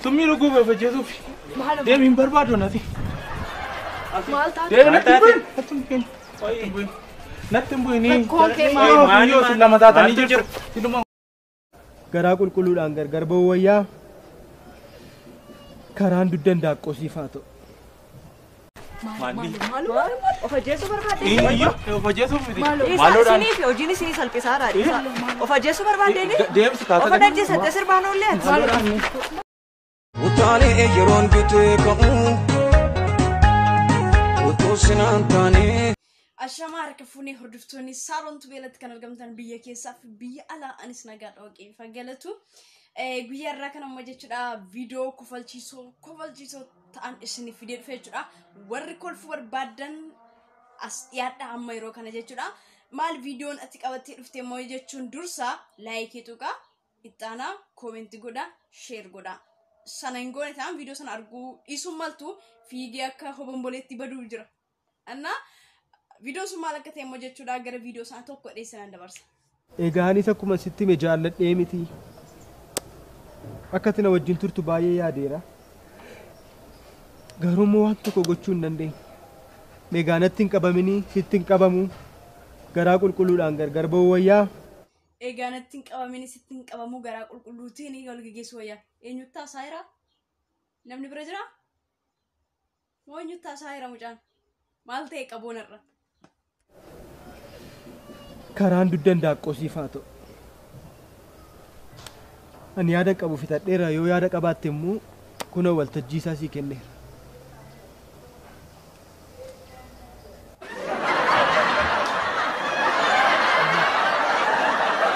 Summii dhuguu fayyadamuuf. Deemi hin barbaadu nati. Maal taate? Deemi natti hin bu'in. Natti hin bu'in. Rakkoon kee maali? Yoo isin lama taatanii jirtu. Garaa qulqulluudhaan gargar ba'uu wayyaa karaan dugda handaaqqoo siif haa ta'u. Maali? Of ajjeesuu barbaadde? Of ajjeesuuf miti. Isinii fi hojiin isinii salphisaadha. Of ajjeesuu barbaaddeeni? Deemsi kaasa. Of ajjeesattee sirbaan oollee ati. Utaalee yeroon bitee ka'u utuu sinaan taane. Ashamaa harka fuunee hordoftoonni Saaroon Tubeelatti kan argamtan biyya keessaa fi biyya alaa anis nagaadha waaqeeffa galatu. Guyyaa irraa kan amma jechuudha viidiyoo kofalchiisoo ta'an isiniif fidee dhufe jechuudha. Warri kolfuu barbaadan as dhiyaadha amma yeroo kana jechuudha. Maal viidiyoon ati qabattee dhufte immoo jechuun dursa laayikii tuqaa, ittaanaa, koomentii godhaa, sheer godhaa. Sana hin goone ta'an viidiyoo sana arguu dhiisuun maltu fiigee akka hobomboleetti baduu jira. Annaa viidiyoon sun maal akka ta'e immoo jechuudha gara viidiyoo sana tokko dheessinaan dabarsa. Egaa anis akkuma sitti hime jaalladhee miti. Akka ati na wajjin turtu baay'ee yaadeera. Garuu immoo waan tokko gochuu hin dandeenye. Egaa natti hin qabaminii sitti hin qabamu. Garaa qulqulluudhaan gargar ba'uu wayyaa. Egaa natti hin qabaminii sitti hin qabamu garaa qulqulluutiin wal geggeessuu wayyaa. Eenyutti haasaa jira? Namni bira jiraa? Moo eenyutti haasaa jira mucaan? Maal ta'e qaboon irra? Karaan dugda handaaqqoo siif haa ta'u. Ani yaada qabu fitadheera yoo yaada qabaatte immoo kunoo waltajjii isaa sii kenneera.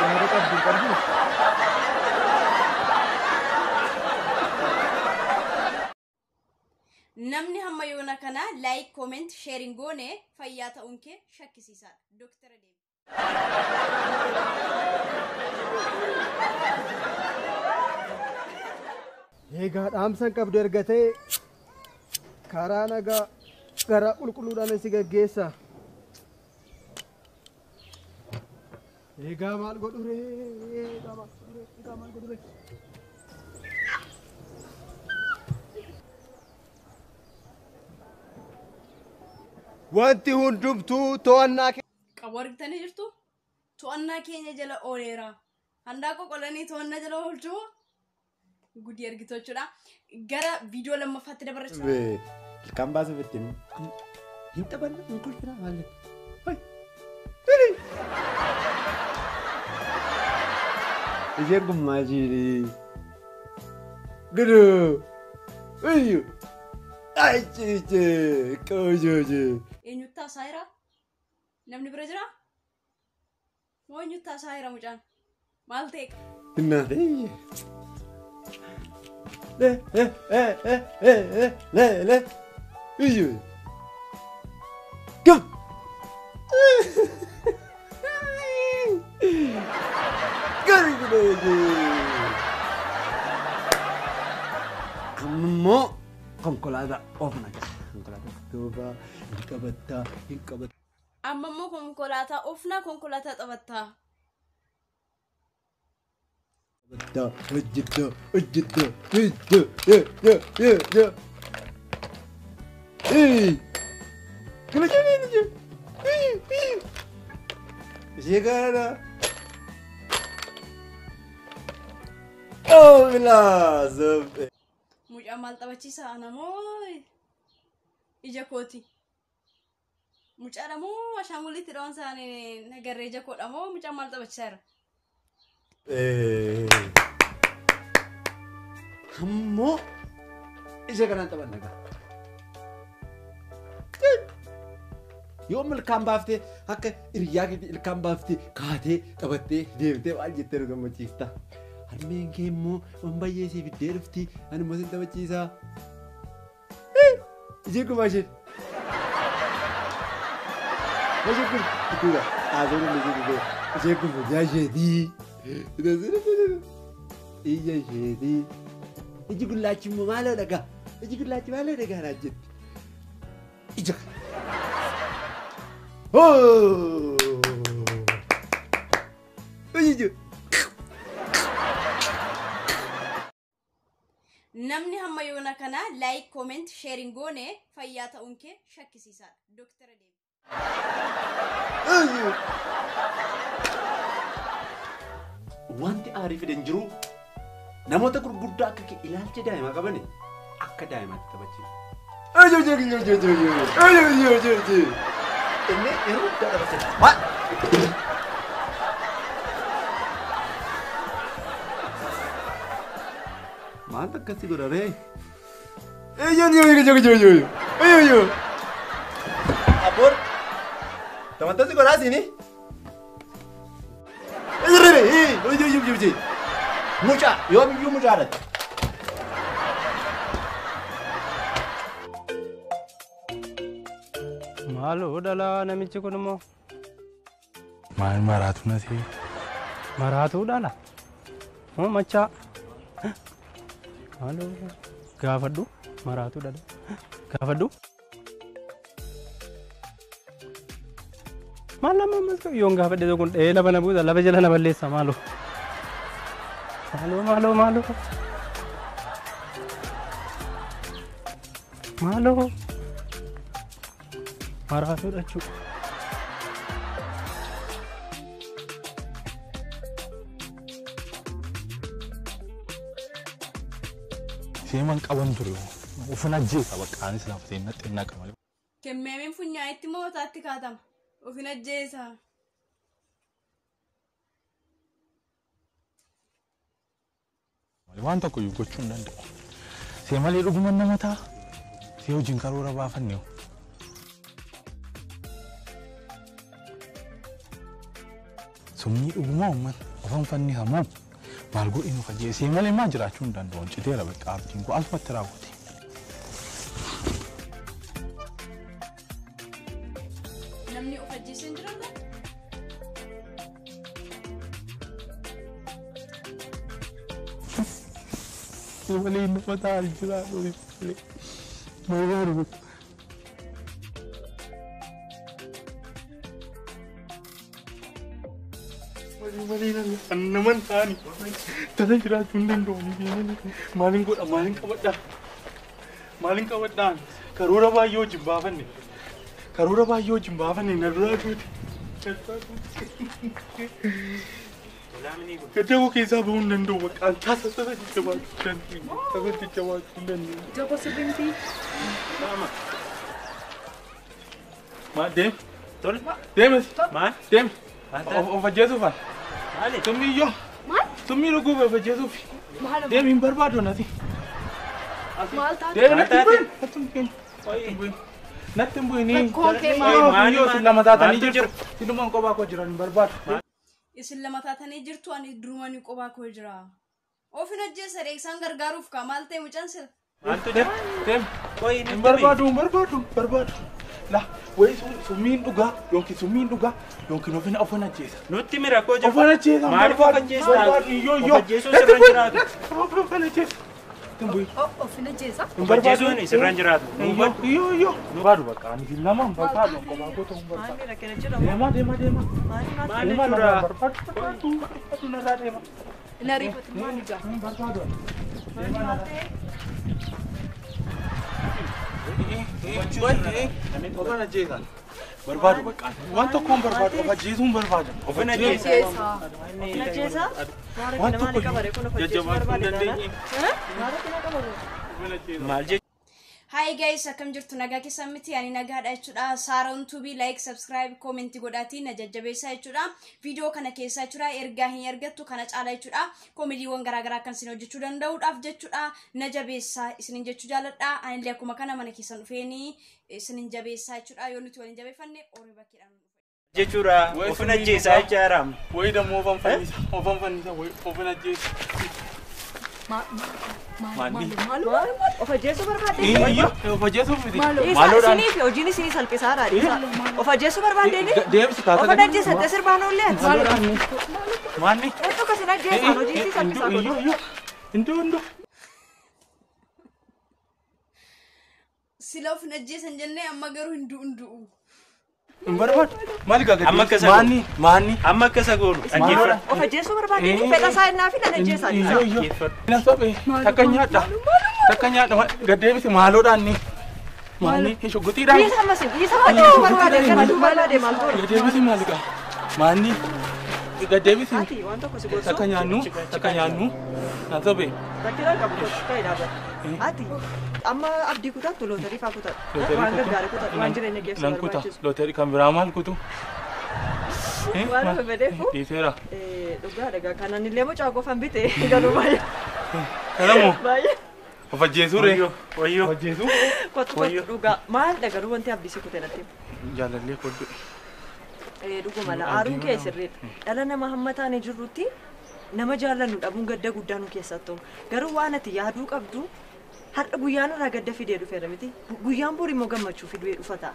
Yaada qabdu hin qabduu? Namni hamma yoona kana like, comment, sharing goone fayyaa ta'uun kee shakkisiisaadha. Dooktara deemi. Egaa dhaamsan qabdu erga ta'e karaa nagaa garaa qulqulluudhaan si gaggeessa. Egaa maal godhu ree? Egaa maal godhu ree? Egaa maal godhu ree? Wanti hundumtuu to'annaa Qabu argitanii jirtu? To'annaa keenya jala ooleera. Handaaqqoo qolanii to'annaa jala oolchuu gudii argitu jechuudha. Gara viidiyoo lammaffaatti dabarra. Ilkaan baasuuf ittiin hin taphanna hin kolfina maal jette. Isheen kun maashinii. Guduu. Iyyu. Achiichee qooshoojee. Eenyutti haasaa jira? Namni bira jiraa? Moo eenyutti haasaa jira mucaan? Maal ta'e? Innaatee. Le le le le le le le. Iyyu. Gum. Gari gudee. Ammoo konkolaataa oofna gaa. Konkolaataa duuba hin qabattaa hin qabattaa. Amma immoo konkolaataa oofnaa konkolaataa taphattaa. Hojjettaa hojjettaa hojjettaa ye ye ye ye. Ee. Kana jedhee ni jiru. Ishee kana. Oh bilaa. Mucaan maal taphachiisa ana moo ija kooti? Mucaadha moo ashaanguliitti dhawaan isaanii nagarree ija koodha moo mucaan maal taphachiisaa jira? Ammoo ishee kanaan taphanna gaa. Yoo ilkaan baaftee akka hiriyaa keetii ilkaan baaftee kaatee taphattee deemtee maal jettee nu gammachiifta. Harmeen kee immoo waan baay'ee siif iddee dhufti ani immoo sin taphachiisaa. Isheen kun maasheen. Maasheen kun dhugaa haasawuu dandeessee dhugaa. Isheen kun fayyaa isheetii. Ija isheetii. Iji gulaachi immoo maaloo dhagaa? Iji gulaachi maaloo dhagaa naan jetti. Ija kana. Hoo! Iji. Namni hamma yoona kana like, comment, sharing goone fayyaa ta'uun kee shakkisiisaadha. Dooktara deemi. Wanti aarii fidan jiru namoota gurguddaa akka kee ilaalcha daa'imaa qaban akka daa'imaatti taphachiisa. Inni yeroo guddaa taphachiisa. Maal? Maal akkasii godha ree? Abboon tamatasi godhaa siini? Mucaa yoomiyyuu mucaadha. Maaloo dhalaa namichi kun immoo Maal maraatu na ta'e? maraatuu dhala. Moo machaa? Maaloo gaafadhu maraatuu dhala. Gaafadhu. Maal lama ammas yoon gaafadhe kun dhahee lafa na buusa lafa jala na balleessa maaloo. Maaloo maaloo maaloo. Maaloo. Maraatuu dhachuu. Seeman qaban ture. Ufin ajjeesa bakka anis lafa seenna xinnaa qaba. Kemmeemiin funyaa'itti moo mataatti kaatama? Ofin ajjeesa. Waan tokko iyyuu gochuu hin danda'u. See malee dhuguma nama ta'a. See hojiin karoora baafanne hoo. Summii dhugumaa uummata ofan fannifamoo maal godhi nu ajjeesee see malee maa jiraachuu hin danda'u. Citeera bakka abdiin koo asumatti raawwate. Namni of ajjeesee hin jiraata? See malee nama ta'a jiraatu malee. Maal godhu? Malee naman ta'ani tasa jiraachuu hin danda'u. Maalin godha maalin qabadhaa? Maalin qabadhaan karoora baay'ee wajjin baafanne. Karoora baay'ee wajjin baafanne na duraa duute. Gadda koo keessaa bahuu hin danda'u bakka an tasa tasa jajjabaachuu hin dandeenye. Tasa jajjabaachuu hin dandeenye. Ija koo sirriitti. Maal deem? Tole. Deemes. Maal? Deem. Maal taate? Of ajjeesuufan. Maali? Summii iyyoo. Maal? Summii dhuguuf of ajjeesuufi. Maal? Deem hin barbaadu nati. Maal taate? Deem Maal natti hin taate? bu'in. Natti hin bu'in. Qoyi. Natti hin bu'in. Rakkoon kee maal? Maali, Yoo maal? isin lama taatanii Maaltu jirtu. Sinumaan kophaa koo jiran hin barbaadu. Isin lama taatanii jirtu ani durumanii kophaa koo jira. Ofin ajjeesa isaan gargaaruuf kaa maal ta'e mucaan sila? Maaltu jira? Deem. Qoyi Hin nutti himi. barbaadu hin barbaadu hin barbaadu. La wayi summiin dhugaa yookiin summiin dhugaa yookiin ofin ofin ajjeesa. Nutti himi rakkoo jiru. Ofin ajjeesa hin Maaliif of barbaadu. ajjeestaa? Barbaadu iyyoo Of iyyoo. ajjeesuun Natti sirra hin bu'in. jiraatu. Ofin ajjeesa. Natti hin bu'in. Ofin ajjeesa? Hin Of barbaadu. ajjeesuun sirra hin jiraatu. Iyyoo iyyoo iyyoo. Barbaadu bakka ani isin lama hin barbaadu kophaa koo ta'uu hin barbaadu. Maali rakkina jira moo? Deemaa deemaa deemaa. Maali maal? Maal Deemaa jechuudha? narraa barbaadu barbaadu barbaadu narraa deemaa. Na riifatu maal ijaa? Hin barbaadu. Maali maal ta'e? Ofin ajjeesan. Barbaadu bakka waan tokko hin barbaadu of ajjeesuu hin barbaadu. Ofin ajjeesa. Ajjeesa. Ofin ajjeesa? Maal Waan rakkina tokko maalii qaba ree kun of ajjeesuu jajjabaachuu hin barbaade taanaan? dandeenye. Maal rakkina qaba ree? Ofin ajjeesa. Maal jechuudha? Hi guys, akkam jirtu nagaa keessan miti ani nagaadha jechuudha. Saaroon Tuubii like, subscribe, comment godhaatii na jajjabeessaa jechuudha. Viidiyoo kana keessaa jechuudha ergaa hin argattu kana caala jechuudha. Koomediiwwan garaagaraa kan isin hojjechuu danda'uudhaaf jechuudha. Na jabeessaa isinin jechuu jaaladha. Anillee akkuma kana mana keessan dhufeenii isinin jabeessaa jechuudha. Yoo nuti waliin jabeeffanne horii bakkeedhaan nu dhufa. Jechuudha. Wayi Ofin summii ajjeesaa dhugaa. jechaadha. Wayi dammoo ofan fannisa ofan fannisa wayi ofin ajjeesa. Maal? Maali? Maal? Of ajjeesuu barbaadde? Iyyoo of ajjeesuuf miti. Dhiisaa Maaloodhaan. isinii fi hojiin isinii salphisaadha dhiisaa. Of ajjeesuu barbaaddeeni? Deemsi kaasa. Ofin ajjeesattee sirbaan oollee ati. Maanni? Eetu akkasin ajjeesaan hojiin isii salphisaa Iyyoo godhu. iyyoo. Indoo indoo. Sila of hin ajjeesan jennee amma garuu hin du'u hin du'u. Hin barbaadu. Maali gaa Amma akka isa Maanni maanni. Amma akka isa goonu. Dhaggeeffadhu. Of ajjeesuu barbaaddeeni fedha isaa innaa fi nan ajjeesaa dhiisaa. Iyyoo iyyoo. Nan sophee takka nyaadha. Takka nyaadha gad deebisi maaloodhaan ni. Maali shugguxiidhaan. Dhiisa ammas dhiisa maal barbaade kana duu barbaade maal godhu. Gad deebisi maali qaba? Maanni gad deebisi. Ati waan tokko si gorsu. Takka nyaannu takka nyaannu. Na sobe. Rakkina qabu tokko ta'e dhaabata. Ati amma abdii kutaattu lootarii faa kutaatu. Waan gaggaarii kutaatu waan jireenya keessa Nan kuta. barbaachisu. Lootarii kan biraa maal kutu? Waan fedheefu. Dhiiseera. Dhugaa dhagaa kanan illee mucaa qofan bite garuu baay'ee. Kanamoo Baay'ee. of ajjeesuu ree. Wayyoo. Of ajjeesuu. Kottu kottu dhugaa maal dhagaruu wanti abdii si kute natti. Jaalallee koddu. Dhuguma la aaruun kee sirriidha. Dhala nama hamma taane jirrutti nama jaallannu dhabuun gadda guddaa nu keessatti uumu. Garuu waan ati yaaduu qabdu har'a guyyaan irraa gadda fidee dhufeera miti. Guyyaan bor immoo gammachuu fidee dhufa ta'a.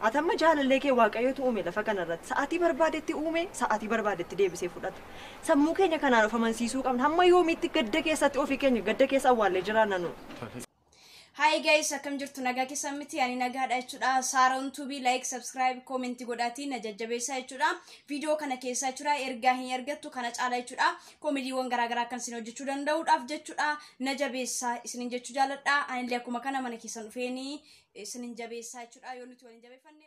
Ati amma jaalallee kee Waaqayyotu uume lafa kanarratti sa'aatii barbaadetti uume sa'aatii barbaadetti deebisee fudhata. Sammuu keenya kanaan of amansiisuu qabna. Hamma yoomiitti gadda keessatti ofii keenya gadda keessa awwaallee jiraanna nu. Hi guys, akkam jirtu? Nagaa keessan miti? Ani nagaadha jechuudha. Saaroon Tuubii like, subscribe, comment godhaatii na jajjabeessaa jechuudha. Viidiyoo kana keessaa jechuudha ergaa hin argattu kana caala jechuudha. Koomediiwwan garaagaraa kan isin hojjechuu danda'uudhaaf jechuudha. Na jabeessaa isinin jechuu jaaladha. Anillee akkuma kana mana keessan dhufeenii isinin jabeessaa jechuudha. Yoo nuti waliin jabeeffanne